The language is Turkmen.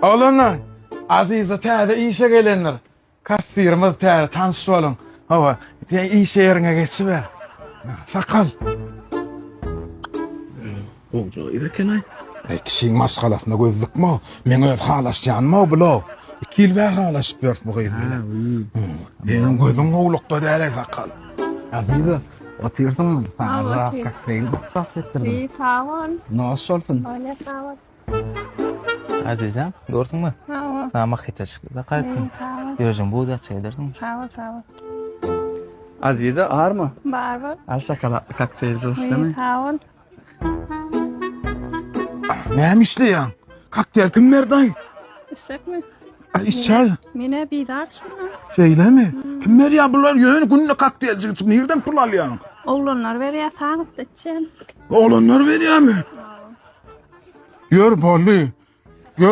Oglanlar, Aziza täze işe gelendir. Kassirimiz täze tanyş boluň. Hawa, sen işe ýeriňe geçiber. Sakal. Gowja gyz eken-aý. Eý, kişiň maşgalasyna göz dikme. Meň öz halaşýanym-ow bul-ow. Iki ýyl bäri halaşyp ýörüs bu gyz bilen. Seniň gözüň gowlukda däl-eý, sakal. Aziza, otyrsyňmy? Saňa Sag biraz otyr. kokteýl bukjak getirdim. Eý, sag bol. Noş bolsun. Bolýa, sag bol. Azizem, dursuňmy? Sag bol. Saňa mahyta çykdy da gaýtdym. Eý, sag bol. Ýöjüň buz açyk edersiň. Sag bol, sag bol. Aziza, army? Bar bol. Al şokoladly kokteýl Eý, joşdamy? sag bol. Näme işleýäň? Kokteýl kim berdi-aý? Içsekmi? Aý, içäý. Men-ä bizar şundan. Şeýlemi? Kim berýär bular? Ýöne günde kokteýljik içip nirden pul alýaň? Oglanlar berýär, sagytda içýän. Oglanlar berýärmi? Ýör boldy.